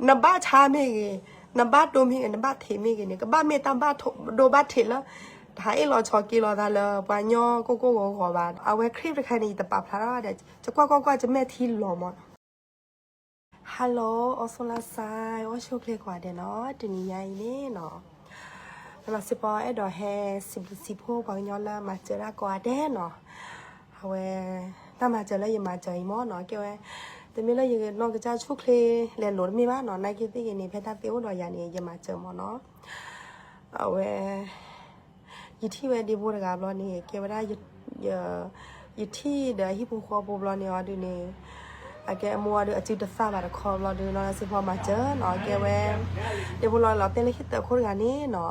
နဘၣ်ဆါမ့ၢ်ဂ့ၤ, နဘၣ်ဒိမ့ၢ်ဂ့ၤ, နဘၣ်ထံးမ့ၢ်ဂ့ၤန့ၣ် ကဘၣ်မ့ၢ်တၢ်ဘၣ်ဒိဘၣ်ထံးလၢ တဟးအ့ၣ်လိာ်ဆိးက့လိာ်သးလၢပှၤကညီကိၢ်ကိၢ်ဂီၤဂီၤဘၣ်. အဝဲခရံာ်တခါန့ၣ် ယတပာ်ဖျါထီၣ်ဒဲး, ယကွၢ်ကွၢ်ကွၢ် ယမဲာ်ထံလီၤမး. Hello အိၣ်ဆူၣ်လၢ်စၢ်, အိၣ်ဆူၣ်ချ့ကွၢ်ဒဲးနီၤ, တနံၤညါအံၤန့ၣ်နီၤ, လီၤစ့ၢ်ကီးအဲၣ်ဒိးဟဲစံးဘျုးစံးဖှိၣ်ပှၤကညီလၢမၤစၢၤတၢ်ကိးဂၤဒဲးနီၤ. အဝဲ တၢ်မၤစၢၤလၢယမၤစၢၤအံၤမ့ၢ်နီၤ, ကဲဝဲ တမ့ၢ်လၢယနီၢ်ကစၢ်ဆူၣ်ချ့လဲၤလိာ်တမ့ၢ်ဘၣ်နီၤ, နာ်က့သ့ၣ်ဂ့ၤန့ၣ် ဖဲတၢ်သ့အိၣ်ဒီးယၤန့ၣ် ယမၤစၢၤမ့ၢ်နီၤ. အဝဲ ယထံၣ်ဝဲဒ့ဖိတဂၤဘျီန့ၣ် ကဲဝဲဒၣ် ယထံၣ်ဒီးဟံၣ်ဖိဃီဖိဘျီန့ၣ်အီၤဒုးန့ၣ်, အကဲအမိၢ်အီၤဒုး အစုတသၣ်ဘၣ်တခီဘျီဒုး နီၢ်လၢစ့ၢ်ကီးမၤစၢၤနီၤ, ကဲဝဲ ဒ့ဖိလီၤလီၤတဲလၢဟံၣ်တၢၣ်ခိၣ်တဂၤန့ၣ်နီၤ,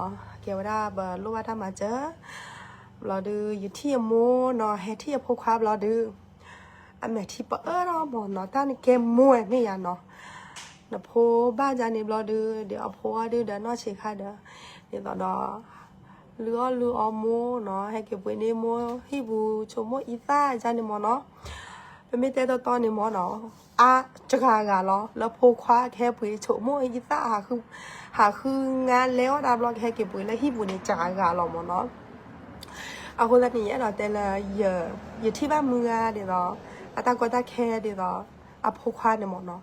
ကဲဝဲဒၣ်ပလိၣ်ဘၣ်တၢ်မၤစၢၤ ဘျီဒုး ယထံၣ်အမိၢ်နီၤ, ဟဲထံၣ်အဖိခွါဘျီဒုး အမဲာ်ထံပအၢၣ်ထီၣ်မ့ၢ်နီၤ, တၢ်နကဲမိၢ်ဝဲမ့ၢ်ယၤနီၤ, နဖိဘၣ်ယၤန့ၣ်ဘျီဒုး ဒီးအဖိအီၤဒုးဒီးနီၢ်ဆံးခါဒီး ဒ်သိးဒီး လုၢ်အီၣ်လုၢ်အီမိၢ်နီၤ, ဟဲက့ၤပှ့ၤန့ၢ်မိၢ်ဟံၣ်ပူၤဆိကမိၣ်အံသၣ်ယါန့ၣ်မ့ၢ်နီၤ. ပမ့ၢ်တဲတီတီန့ၣ်မ့ၢ်နီၤ, အါစှၤဂၤလီၤ လၢဖိခွါကဟဲပှ့ၤဆိကမိၣ်အံသၣ် ဟးဃုငါလဲအီၣ်ဒၣ်ဘျီ ကဟဲက့ၤပှ့ၤလၢဟံၣ်ပူၤန့ၣ် စှၤဂၤလီၤမ့ၢ်နီၤ. အဃိသတးန့ၣ် ယအဲၣ်ဒိးတဲလၢ ယထံၣ်ဘၣ်မုၢ်ဂၤဒ်သိး အတၢ်ကီတၢ်ခဲဒ်သိး အဖိခွါန့ၣ်မ့ၢ်နီၤ,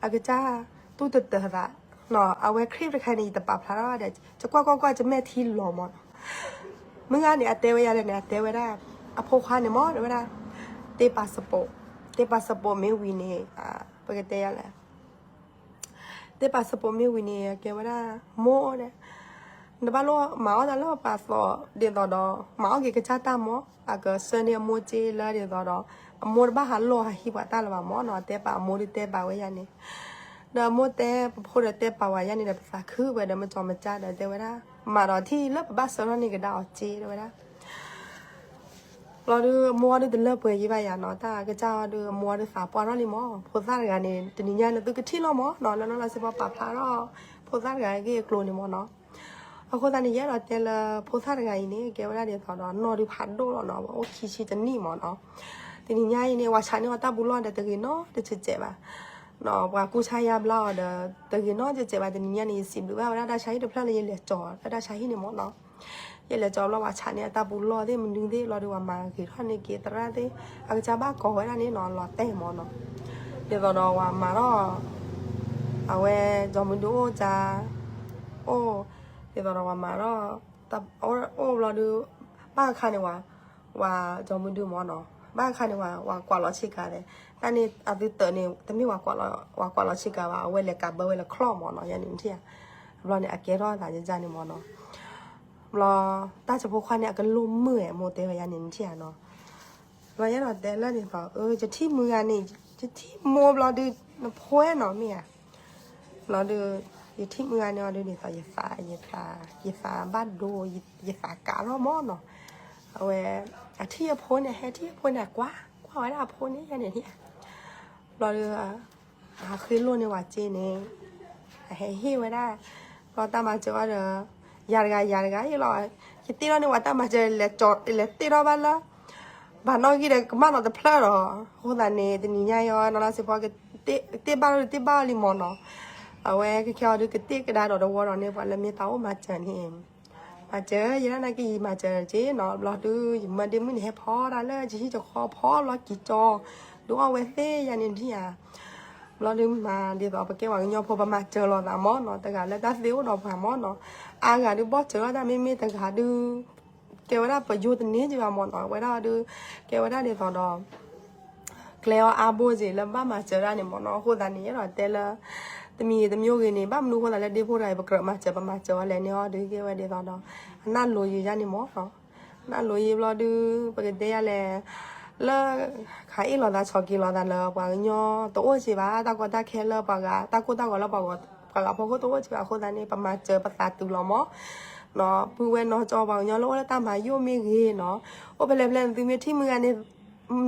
အကစၢ်တူၢ်တတၢၤသး, အဝဲခရံာ်တခါန့ၣ် ယတပာ်ဖျါထီၣ်ဒဲး, ယကွၢ်ကွၢ်ကွၢ် ယမဲာ်ထံလီၤမ့ၢ်နီၤ. မုၢ်ဂၤန့ၣ် အတဲဝဲယၤလဲၣ်န့ၣ် အတဲဝဲဒၣ် အဖိခွါန့ၣ်မ့ၢ် တဲဝဲဒၣ် တ့ passport, တ့ passport မ့ၢ်ဝံၤန့ၣ် ပကတဲယၤလဲၣ် တ့ passport မ့ၢ်ဝံၤန့ၣ် အကဲဝဲဒၣ် မိၢ်ဒီး နဘၣ်လိၣ်မၤအီၣ်တၢ်လၢပှၤသီးဒ်သိးဒီး မၤအီၣ်က့ၤကစၢ်တၢ်မ့ၢ် အကဆှၢန့ၢ်အမိၢ်စ့လၢဒ်သိးဒီး အမိၢ်တဘၣ်ဟးလိၢ်ဟးဟံးပှၤတၢ်လၢၤဘၣ်မ့ၢ်နီၤ, တဲပာ်အမိၢ်ဒုးတဲပာ်ဝဲယၤန့ၣ်, ဒီးအမိၢ်တဲပဖိဒီးတဲပာ်ဝဲယၤန့ၣ်ဒီး ပသးခုဝဲဒီး မၢ်ကၠီမၢ်ကၠၢ်ဒီးတဲဝဲဒၣ် မၤဒီးထံၣ်လၢပဘၣ်ဆှၢထီၣ်န့ၢ်ကဒါအီၤစ့တဲဝဲဒၣ် ဘျီဒုး အမိၢ်အီၤဒုးတလၢပှဲၤယံၤဘၣ်ယၤနီၤ, တၢ်ကစၢ်အီၤဒုး အမိၢ်အီၤဒုးသးပှၢ်ထီၣ်လံမ့ၢ်, ဖိသၣ်တဂၤန့ၣ် တနံၤညါန့ၣ်သုကထံၣ်လီၤမ့ၢ်နီၤ, လၢနီၢ်လၢစ့ၢ်ကီးပာ်ဖျါထီၣ် ဖိသၣ်တဂၤအဂ့ၢ်အကျိၤန့ၣ်မ့ၢ်နီၤ. အဃိသတးန့ၣ် ယအဲၣ်ဒိးတဲလၢဖိသၣ်တဂၤအံၤန့ၣ် ကဲဝဲဒၣ်ဒ်သိးဒီး နီၢ်ဒုးဖးဒိၣ်လီၤနီၤ, အိၣ်ခံဆံတနံၣ်မ့ၢ်နီၤ. တနံၤညါအံၤန့ၣ် ပှၤဆးန့ၢ်အီၤတၢ်ပူၤလီၢ်ဒီးတဂ့ၤနီတစဲးစဲးဘၣ် ပှၤကူစါယါဘျါအီၤဒီး တဂ့ၤနီတစဲးစဲးဘၣ်. တနံၤညါန့ၣ် ယစံးဘျုးဘၣ်ဝဲဒၣ်တၢ်ဆါဟံၣ်တဖျၢၣ်လၢယလဲၤကၠီၤလၢတၢ်ဆါဟံၣ်န့ၣ်မ့ၢ်နီၤ. ယလဲၤကၠီၤဘျီ ပှၤဆးန့ၢ်အတၢ်ပူၤလီၢ်သ့ၣ်မနုၤသ့ၣ်ဘျီဒီး ပှၤမၤဂ့ၤထီၣ်န့ၢ်က့ၤသရၣ်သ့ၣ် အကစၢ်ဘၣ်ကိးဝဲဒၣ်န့ၣ်နီၤ လီၤတဲာ်မ့ၢ်နီၤ. ဒ်သိးဒီးပှၤမၤထီၣ် အဝဲ ကၠီမုၢ်ဒုအိၣ်ကၠါ အိၣ် ဒ်သိးဒီးပှၤမၤထီၣ် အိၣ်ဘျီဒီး ဘၣ်အခါန့ၣ်ဝဲ ပှၤကၠီမုၢ်ဒုမ့ၢ်နီၤ ဘၣ်အခါန့ၣ်ဝဲ ပှၤကွၢ်လီၤဆ့ကၤသ့ၣ် တၢ်န့ၣ်အသုတၢးန့ၣ် တမ့ၢ်ပှၤကွၢ်လီၤဆ့ကၤဘၣ် အဝဲလဲၤကးဘၢဝဲလၢချီၣ်မ့ၢ်နီၤ ယၤန့ၣ်နထံၣ်ဧါ. ဘျီန့ၣ် အကဲထီၣ်သးယၤန့ၣ်မ့ၢ်နီၤ. ဘျီ တၢ်စိဖိခွါန့ၣ် အကလိၣ်မုာ်ဝဲ မိၢ်တဲဝဲယၤန့ၣ်နထံၣ်ဧါနီၤ. ဘျီယအဲၣ်ဒိးတဲလၢဒ်သိး ယထံၣ်မုၢ်ဂၤန့ၣ် ယထံၣ်မိၢ်ဘျီဒုး နဖိနီၤမ့ၢ်ဧါ. ဘျီဒုး ယထံၣ်မုၢ်ဂၤန့ၣ်အီၤဒုးဒ်သိး ယသး ယသး ယသးဘၣ်ဒိ ယသးကးထီၣ်မ့ၢ်နီၤ. အဝဲ အထံၣ်အဖိန့ၣ် ဟဲထံၣ်အဖိန့ၣ် ကွၢ် ကွၢ်ဝဲဒၣ်အဖိန့ၣ် ယၤန့ၣ်နထံၣ်ဧါ. ဘျီဒုး အဃ့လိၢ်န့ၢ်ဝဲစ့န့ၣ် အဟဲဟ့ၣ်ဝဲဒၣ် ဘျီတၢ်မၤစၢၤအီၤဒီး ယၤတဂၤ ယၤတဂၤအံၤလီၤ. ယတ့ထီၣ်န့ၢ်ဝဲတၢ်မၤစၢၤ လဲၤတ့ထီၣ်ဘၣ်လၢ ဘၣ်နီၣ်ဂံၢ်ဒီးကမၣ်လီၤတဖျၢၣ်ဒီး အဃိသတးန့ၣ် တနံၤညါအံၤ နီၢ်လၢစ့ၢ်ကီး တ့ဘၣ်ဒီးတ့ဘၣ်အီၤလံမ့ၢ်နီၤ. အဝဲခဲခဲအံၤဒုးကတ့ကဒါဒီးတဝီဒီးန့ၣ် ပှၤလၢမ့ၢ်တၢ်အိၣ်မၤစၢၤန့ၣ် မၤစၢၤ ယဲဒၣ်နာ်က့ယမၤစၢၤက့နီၤ. ဘျီဒုး ယမၢဒ့မုၣ်န့ၣ် ဟဲဖီတၢ်လၢယဟံၣ်ယဃီဖီလီၤကံၤကၠီ ဒုးအီၣ်ဝဲသ့ၣ်ယၤန့ၣ်နထံၣ်ဧါ. ဘျီဒုးမၤဒ်သိး ပကဲပှၤကညီဖိ ပမၤစၢၤလိာ်သးမ့ၢ်နီၤ, တဂၤလၢတၢ်သ့အိၣ်ဒီးပှၤမ့ၢ်နီၤ, အါဂၤဒုးဘီၣ်စၢၤလိာ်တၢ် မ့မ့ၢ်တဂၤဒုး ကဲဝဲဒၣ်ပယိၤတန့ၢ်က့ၤဘၣ်မ့ၢ်နီၤ, ဝဲဒၣ်ဒုး ကဲဝဲဒၣ်ဒ်သိးဒီး ကျဲအီၤအါဘိက့ၤလၢဘၣ်မၤစၢၤဒၣ်န့ၣ်မ့ၢ်နီၤ. အဃိသတးန့ၣ် အဲၣ်ဒိးတဲလၢ တမံၤတမံၤဂ့ၤန့ၣ် ဘၣ်မနုၤအဃိသတးလၢဒ့ဖိတဂၤအံၤ ပကြၢးမၤစၢၤ ပမၤစၢၤအီၤလဲၣ်န့ၣ်အီၤဒုး ကဲဝဲဒ်သိးဒီး အနၢ်လိၤယံၤဒၣ်န့ၣ်မ့ၢ်နီၤ. နၢ်လိၤယံၤဘျီဒုး ပကတဲယၤလဲၣ် လၢ ခးအ့ၣ်လိာ်သးဆီၣ်က့ၤလိာ်သးလၢပှၤကညီတအိၣ်က့ၤဘၣ်, တၢ်ကီတၢ်ခဲလၢပှၤဂၤ တၢ်ကိၢ်တၢ်ဂီၤလၢပှၤဂၤ ပှၤဂၤဖီခိၣ်တအိၣ်က့ၤဘၣ်အဃိသတးန့ၣ် ပမၤစၢၤပသးတုၤလီၤမ့ၢ်နီၤ. ပုၢ်ဝဲၢ်နီၢ်ကၠီပှၤကညီလၢအိၣ်လၢတၢ်မၤယိၣ်မ့ၢ်ဂ့ၤနီၤ, အိၣ်ဖဲလဲၣ်ဖဲလဲၣ် နသုမ့ၢ်ထံၣ်မုၢ်ဂၤန့ၣ်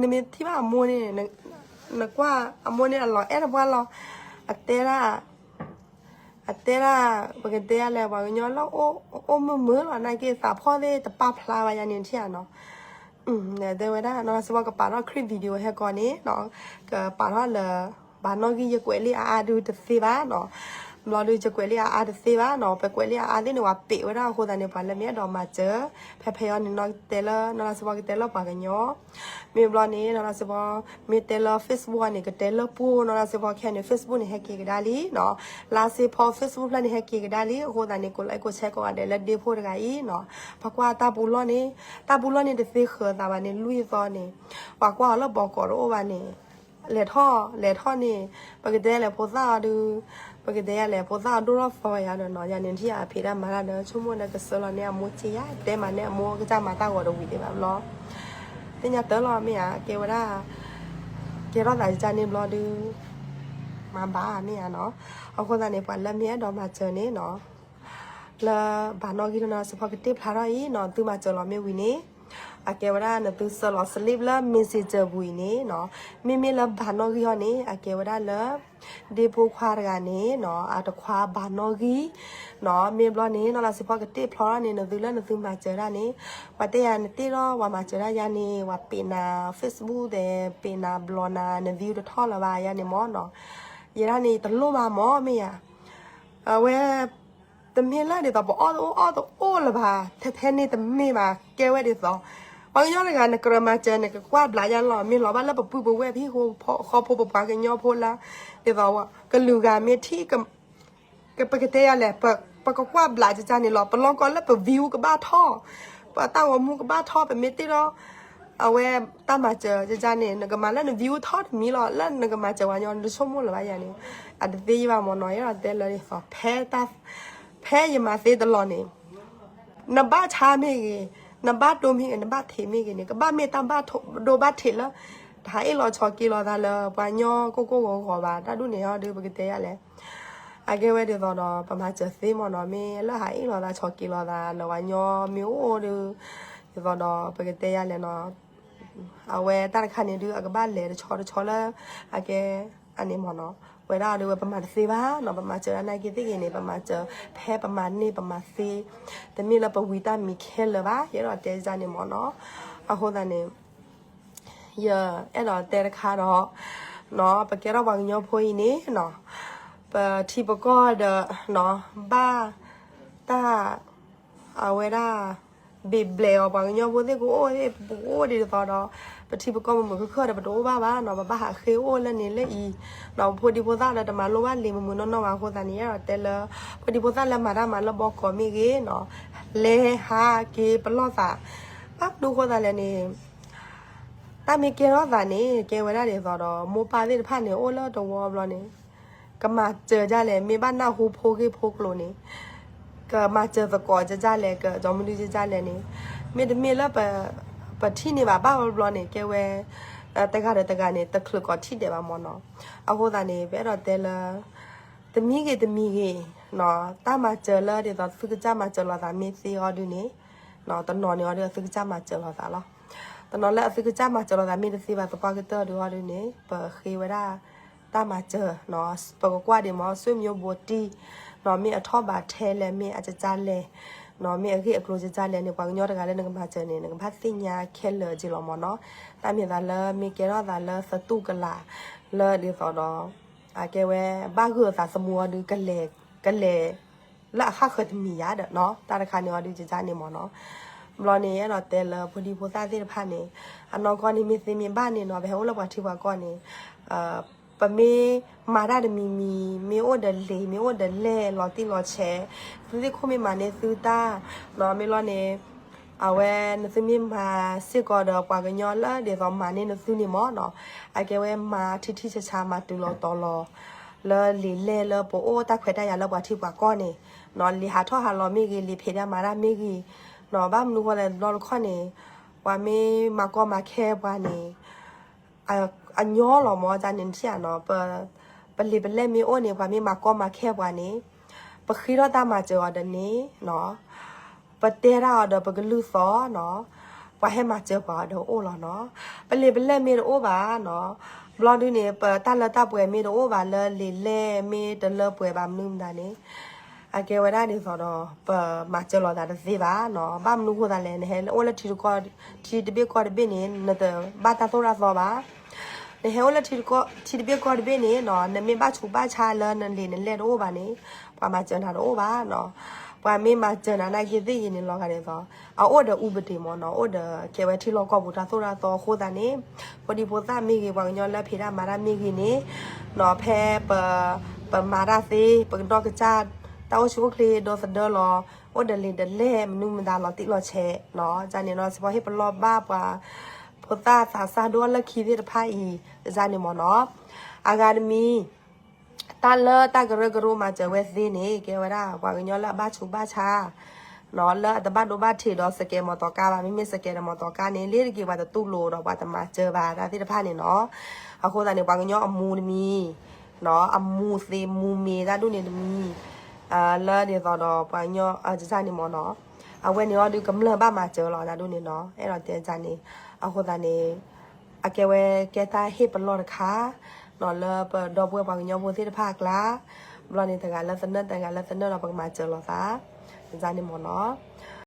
နမ့ၢ်ထံၣ်ဘၣ်အမိၢ်န့ၣ် နကွၢ်အမိၢ်န့ၣ်အလီၤအဲၣ်တပှၢ်လီၤ. အတဲဒၣ် အတဲဒၣ် ပကတဲဒ်လဲၣ် ပှၤကညီလၢအိၣ်မုာ်မုာ်လီၤ နာ်က့သးဖှီၣ်သ့ၣ်တပာ်ဖျါဘၣ်ယၤန့ၣ်ထံၣ်ဧါနီၤ. တဲဝဲဒၣ်နီၤ စ့ၢ်ကီးကပာ်ထီၣ် clip video ဟဲကီးန့ၣ်နီၤ ကပာ်ထီၣ်လၢ ဘၣ်နီၣ်ဂံၢ်ယကွဲးလံအါအါဒုးတသ့ဘၣ်နီၤ. ဘျီဒုးယကွဲးလံအါအါတသ့ဘၣ်နီၤ, ပကွဲးလံအါအါသ့ၣ်န့ၣ် ပှၤပ့းဝဲဒၣ်အဃိသတးန့ၣ် ပှၤလၢမ့ၢ်အဲၣ်ဒိးမၤစၢၤ ဖဲဖဲအံၤန့ၣ် နီၢ်တဲလၢ နီၢ်လါစ့ဖီကတဲလၢပှၤကညီ မ့ၢ်ဘျီန့ၣ် နီၢ်လါစ့ဖီ မ့ၢ်တဲလၢ Facebook န့ၣ် ကတဲလၢပှိၢ် နီၢ်လါစ့ဖီခဲန့ၣ် Facebook န့ၣ် ဟဲက့ၤကဒါလံနီၤ. လါစ့ဖီ Facebook ဖျၢၣ်န့ၣ် ဟဲက့ၤကဒါလံ အဃိသတးန့ၣ် ကိးlikeကိးshareကိးဂၤဒဲးလၢဒ့ဖိတဂၤအံၤနီၤ. ပှၤကွၢ်တၢ်ပူၤလီၢ်န့ၣ် တၢ်ပူၤလီၢ်န့ၣ် တသ့ဃၢၤသးဘၣ်န့ၣ် လွံၢ်သီန့ၣ် ပှၤကွၢ်အီၤလၢဘီကီးတအိၣ်ဘၣ်န့ၣ် လဲၤထီၣ် လဲၤထီၣ်န့ၣ် ပကတဲလဲၤဖိသၣ်အီၤဒုး ပကတဲယၤလဲၤဖိသၣ်အီၤဒိၣ်ထီၣ်သီယၤဒီးနီၤ, ယၤန့ၣ်ထံၣ်အဖံးတၢ်မၤတၢ်ဒီး ဆိကမိၣ်ဒီးကစၢလီၤန့ၢ်အမိၢ်စ့ယၤ တဲမၤန့ၢ်အမိၢ်ကစၢ်မၤတၢ်ဂီၤတဝံၤဒံးဘၣ်ဘျီ သ့ၣ်ညါတၢ်လီၤမ့ၢ်ဧါ, ကဲဝဲဒၣ် ကဲထီၣ်သးယကန့ၣ်ဘျီဒုး မၤဘၣ်မ့ၢ်ဧါနီၤ. အဃိသတးန့ၣ် ပှၤလၢမ့ၢ်အဲၣ်ဒိးမၤစၢၤန့ၣ်နီၤ လၢဘၣ်နီၣ်ဂံၢ်နီၢ်လါစ့ဖီကတ့ၢ်ဖျါထီၣ်အံၤနီၤ, သုမၤစၢၤလီၤမ့ၢ်ဝံၤန့ၣ် အကဲဝဲဒၣ်နသုဆှၢလီၤ slip လၢ messenger ပူၤအံၤန့ၣ်နီၤ, မ့မ့ၢ်လၢဘၣ်နီၣ်ဂံၢ်အီၤန့ၣ် အကဲဝဲဒၣ်လၢ ဒ့ဖိခွါတဂၤန့ၣ်နီၤ အတခွါဘၣ်နီၣ်ဂံၢ်နီၤ, မ့ၢ်ဘျီန့ၣ် နီၢ်လါစ့ဖီကတ့ၢ်ဖျါထီၣ်န့ၣ် နသုလၢနသုမၤစၢၤဒၣ်န့ၣ် ပှၤတဲယၤနတ့ၢ်ဒီးပှၤမၤစၢၤဒၣ်ယၤန့ၣ် ပှၤပ့းနၤ Facebook သဲး ပ့းနၤဘျီနၤ န view တထီၣ်လၢၤဘၣ်ယၤန့ၣ်မ့ၢ်နီၤ, ယဲဒၣ်န့ၣ် တလိၣ်ဘၣ်မ့ၢ်မ့ၢ်ယၤ အဝဲ တမ့ၢ်လၢဒ်သိးပအီၣ်တအိၣ်အီၣ်တအိၣ်လၢၤဘၣ်, ထဲထဲန့ၣ်တမ့ၢ်ဘၣ်, ကဲဝဲဒ်သိး ပှၤကညီတဂၤ နကြၢးမၤစၢၤ နကကွၢ်ဘျးယါလီၤ, မ့ၢ်လီၤဘၣ်လၢပပုၢ်ပဝဲၢ်ဖံ ဃီဖိပပှၤကညီဖိလၢ ဒ်သိး ကလုာ်ဂၤမ့ၢ်ထံၣ် ပကတဲယၤလဲၣ်, ပကကွၢ်ဘျးကကန့ၣ်လီၤ, ပလီၢ်ကီၢ်လၢပ view ကဘၣ်ထီၣ်, ပတၢ်ဂီၤမူကဘၣ်ထီၣ်, ပမ့ၢ်တ့ၢ်ဒီး အဝဲတၢ်မၤစၢၤကကန့ၣ် နကမၤလၢန view ထီၣ်တမံၤလီၤ, လၢနကမၤစၢၤပှၤကညီ နတဆိကမိၣ်လၢၤဘၣ်ယၤန့ၣ်, အတသ့ယဘၣ်မ့ၢ်နီၤ, ယအဲၣ်ဒိးတဲလၢဒ်သိး ဖဲတၢ် ဖဲယမၤသ့တလီၤန့ၣ် နဘၣ်ဆါမ့ၢ်ဂ့ၤ, နဘၣ်ဒိမ့ၢ်ဂ့ၤ, နဘၣ်ထံးမ့ၢ်ဂ့ၤန့ၣ် ကဘၣ်မ့ၢ်တၢ်ဘၣ်ဒိဘၣ်ထံးလၢ တဟးအ့ၣ်လိာ်ဆိးက့လိာ်သးလၢ ပှၤကညီကိၢ်ကိၢ်ဂီၤဂီၤဘၣ်, တၢ်ဒ်န့ၣ်အီၤဒုး ပကတဲယၤလဲၣ်, အကဲဝဲဒ်သိးဒီး ပမၤစၢၤသ့မ့ၢ်နီၤ, မ့ၢ်လၢဟးအ့ၣ်လိာ်သးဆိးက့လိာ်သး လၢပှၤကညီမ့ၢ်အိၣ်ဒီး ဒ်သိးဒီး ပကတဲယၤလဲၣ်နီၤ အဝဲတၢ်တခါန့ၣ်ဒုး အကဘၣ်လဲၤတဆီတဆီလၢ အကဲ အန့ၣ်မ့ၢ်နီၤ, ဝဲဒၣ်အီၤဒုးဝဲ ပမၤတသ့ဘၣ်နီၤ, ပမၤစၢၤဒၣ်နာ်က့သ့ၣ်ဂ့ၤန့ၣ် ပမၤစၢၤ ဖဲပမၤန့ၢ်ပမၤသ့, တမ့ၢ်လၢပဝံတၢ်မံၤခဲလၢာ်ဘၣ်, ယအဲၣ်ဒိးတဲဒ်န့ၣ်မ့ၢ်နီၤ, အဃိသတးန့ၣ် ယအဲၣ်ဒိးတဲတခါဒီး နီၤ ပကဲထီၣ်ပှၤကညီဖိအံၤန့ၣ်နီၤ, ပထံပကီၢ်ဒီး နီၤ ဘၣ်တၢ် အဝဲဒၣ် ဘ့ၣ်ဘျဲးအီၤ ပှၤကညီဖိသ့ၣ်ကအိၣ်သ့ၣ် ပကအိၣ်ဒ်သိးဒီး ပထံပကီၢ်မုာ်မုာ်ခုၣ်ခုၣ်ဒီး ပတအိၣ်ဘၣ်ဘၣ်နီၤ, ပဘၣ်ဟးဃ့အိၣ်လၢန့ၣ်လၢအံၤနီၤ, ပဖိဒံဖိသၣ်ဒီးတမၤလိဘၣ်လံာ်မုာ်မုာ်နီၢ်နီၢ်ဘၣ်အဃိသတးန့ၣ် ယအဲၣ်ဒိးတဲလၢ ဖိဒံဖိသၣ်လၢမၤတၢ်မၤလၢဘီကီးမ့ၢ်ဂ့ၤနီၤ, လဲၤဟးက့ၤပလီၢ်သး, ဘၣ်မနုၤဃိသတးလဲၣ်န့ၣ် တၢ်မ့ၢ်ကဲထီၣ်သးန့ၣ် ကဲဝဲဒၣ်ဒ်သိးဒီး မိၢ်ပၢ်သ့ၣ်တဖၣ်န့ၣ် အိၣ်လၢတဝီဘျီန့ၣ် ကမၤစၢၤဒ်လဲၣ်, မ့ၢ်ဘၣ်နၢ်ဟူဖိဂ့ၢ်ဖိကျိၤန့ၣ် ကမၤစၢၤသကိးဒ်လဲၣ်, ကကၠီမနုၤဒ်လဲၣ်န့ၣ်, မ့တမ့ၢ်လၢ ပထံၣ်န့ၢ်ဘၣ်ဘၣ်ဘျီန့ၣ် ကဲဝဲ တဂၤဒီးတဂၤန့ၣ် တချုးကိးထံၣ်ဒဲးဘၣ်မ့ၢ်နီၤ, အဃိသတးန့ၣ် ပအဲၣ်ဒိးတဲလၢ တမံၤဂ့ၤတမံၤဂ့ၤနီၤ, တၢ်မၤစၢၤလၢဒ်သိးသုကစၢ်မၤစၢၤလိာ်သးမ့ၢ်သ့အီၤဒုးန့ၣ်, တနီၤန့ၣ်အီၤဒုး သုကစၢ်မၤစၢၤလိာ်သးလီၤ. တနီၤလၢအသုကစၢ်မၤစၢၤလိာ်သးမ့ၢ်တသ့ဘၣ်သပှၢ်ကတၢၢ်ဒုးအီၤဒုးန့ၣ် ပဃ့ဝဲဒၣ် တၢ်မၤစၢၤနီၤ, ပကကွၢ်ဒံးမ့ၢ် ဆွေမျိုးဘိတံၢ်နီၤ, မ့ၢ်အထီၣ်ဘးထဲလဲၣ်, မ့ၢ်အကစၢ်လဲၣ်နီၤ, မ့ၢ်အဂ့ၢ်အကျိၤကစၢ်လဲၣ်န့ၣ် ပှၤကညီတဂၤလၢနကမၤစၢၤန့ၣ် နကဘၣ်သ့ၣ်ညါခဲလၢာ်က့ၤလီၤမ့ၢ်နီၤ. တၢ်မ့ၢ်သးလၢမ့ၢ်ကဲထီၣ်သးလၢသတူၢ်ကလာ် လၢဒ်သိးဒီး အကဲဝဲ ဘၣ်ဂုာ်အသးသမူအီၤဒုး ကလဲၤ ကလဲၤ လၢအဃၣ်ဃၢၤတမံၤယါဒီးနီၤ, တၢ်တခါန့ၣ်အီၤဒုးကစၢ်န့ၣ်မ့ၢ်နီၤ. ဘျီန့ၣ် အဲၣ်ဒိးတဲလၢဖိဒံဖိသၣ်သ့ၣ်တဖၣ်န့ၣ် အနီၢ်ကီၢ်န့ၣ်မ့ၢ်သ့မ့ၢ်ဘၣ်န့ၣ်နီၤ, ပဟဲအိၣ်လၢပှၤထံပှၤကီၢ်န့ၣ် ပမ့ၢ်မၤတၢ်တမံၤမံၤ မ့ၢ်အိၣ်ဒီးလံာ် မ့ၢ်အိၣ်ဒီးလဲၢ် လီၤတံၢ်လီၤဆဲး သုသ့ၣ်ခိၣ်မ့ၢ်မၤန့ၢ်သုတၢ်နီၤ, မ့ၢ်လီၤန့ၣ် အဝဲ နသုမ့ၢ်မၤစ့ၢ်ကီးဒီးပှၤကညီလၢဒ်သိးမၤန့ၢ်နသုန့ၣ်မ့ၢ်နီၤ, အကဲဝဲမၤထံထံဆးဆး မၤတုၤလီၤတီၤလီၤ လၢလံာ်လဲၢ်လၢပအိၣ်တၢ်ခွဲးတၢ်ယာ်လၢပှၤထံပှၤကီၢ်န့ၣ်နီၤ, လံာ်ဟးထီၣ်ဟးလီၤမ့ၢ်ဂ့ၤ လံာ်ဖံးတၢ်မၤတၢ်မ့ၢ်ဂ့ၤနီၤ, ဘၣ်မနုၤဃိလဲၣ် တဘျီတခီၣ်န့ၣ် ပှၤမ့ၢ်မၤကီမၤခဲပှၤန့ၣ် အညီလီၤမ့ၢ် တၢ်န့ၣ်ထံၣ်ဧါနီၤ, ပလံာ်ပလဲၢ်မ့ၢ်အိၣ်န့ၣ် ပှၤမ့ၢ်မၤကီမၤခဲပှၤန့ၣ် ပဃ့ထီၣ်တၢ်မၤစၢၤအီၤဒီးန့ၣ်နီၤ, ပတဲတၢ်အီၤဒီးပကလုၢ်သီၣ်နီၤ, ပှၤဟဲမၤစၢၤပှၤအီၤဒီးအိၣ်လီၤနီၤ, ပလံာ်ပလဲၢ်မ့ၢ်တအိၣ်ဘၣ်နီၤ, ဘျီဒုန့ၣ် ပတၢ်လၢတၢ်ပှဲၤမ့ၢ်တအိၣ်ဘၣ်လၢလံာ်လဲၢ်မ့ၢ်တလၢပှဲၤဘၣ်မနုၤမတၤန့ၣ် အကဲဝဲဒၣ်ဒ်သိးဒီး ပမၤစၢၤလိာ်သးတသ့ဘၣ်နီၤ, ဘၣ်မနုၤဃိသးလဲၣ် နဟဲအိၣ်လၢထံတကီၢ် ထံတဘ့ၣ်ကီၢ်တဘ့ၣ်န့ၣ် နတဘၣ်တၢ်သိၣ်တၢ်သီဘၣ် နဟဲအိၣ်လၢထံတဘ့ၣ်ကီၢ်တဘ့ၣ်န့ၣ်နီၤ နမ့ၢ်ဘၣ်ဆူးဘၣ်ဆါလၢနလံာ်နလဲၢ်တအိၣ်ဘၣ်န့ၣ် ပှၤမၤစၢၤနၤတအိၣ်ဘၣ်နီၤ. ပှၤမ့ၢ်မၤစၢၤနၤနာ်က့သ့ၣ်ဂ့ၤန့ၣ်လီၤဂာ်ဒ်သိး အအိၣ်ဒီးအူပဒ့မ့ၢ်နီၤ အိၣ်ဒီးကဲဝဲထံလီၢ်ကီၢ်ပူၤတၢ်သိၣ်တၢ်သီအဃိသတးန့ၣ် ဖိဒံဖိသၣ်မ့ၢ်ဂ့ၤ ပှၤကညီလၢဖံးတၢ်မၤတၢ်မ့ၢ်ဂ့ၤန့ၣ်နီၤ ဖဲပ ပမၤတၢ်သ့ ပကဒီၣ်ကစၢ် တၢ်အိၣ်ဆူၣ်အိၣ်ချ့ဒီသဒၢလီၤ အိၣ်ဒီးလံာ်ဒီးလဲၢ် မနုၤမတၤလီၤတံၢ်လီၤဆဲးနီၤ န့ၣ်နီၤ စ့ၢ်ကီးဟ့ၣ်ပလီၢ်ဘၣ်ပှၤ ဖိသၣ်သးစၢ်ဒိၣ်အလၢခံသ့ၣ်တဖၣ်အံၤ န့ၣ်မ့ၢ်နီၤ အဂၤတမံၤ တၢ်လၢတၢ်ကရၢကရိမၤစၢၤဝဲသ့န့ၣ် ကဲဝဲဒၣ်ပှၤကညီလၢအဘၣ်ဆူးဘၣ်ဆါ လၢအတဘၣ်ဒိဘၣ်ထံးဒီးစကဲးမီၢ်တီၤကါဘၣ် မ့မ့ၢ်စကဲးဒီးမီၢ်တီၤကါန့ၣ် လ့တက့ၤပှၤတတူၢ်လိာ်ဒီးပှၤတမၤစၢၤဘၣ်တၢ်သ့ၣ်တဖၣ်န့ၣ်နီၤ အဃိသတးန့ၣ် ပှၤကညီအမူတမံၤ အမူသ့မူမ့ၤတၢ်ဒ်န့ၣ်တမံၤ လၢဒ်သိးဒီးပှၤကညီန့ၣ်မ့ၢ်နီၤ အဝဲန့ၣ်အီၤဒုးကမျၢၢ်ဘၣ်မၤစၢၤလီၤတၢ်ဒ်န့ၣ်နီၤ အဲၣ်ဒိးတဲန့ၣ် အဃိသတးန့ၣ် အကဲဝဲကဲတၢ်ဟ့ၣ်ပလီၢ်တခါ လၢပဒီပုၢ်ဝဲၢ်ပှၤကညီဖိသ့ၣ်တဖၣ်အကျါ ဘျီန့ၣ်တဂၤလၢသနၢၣ်တဂၤလၢသနၢၣ်ဒီးပကမၤစၢၤလိာ်သး န့ၣ်မ့ၢ်နီၤ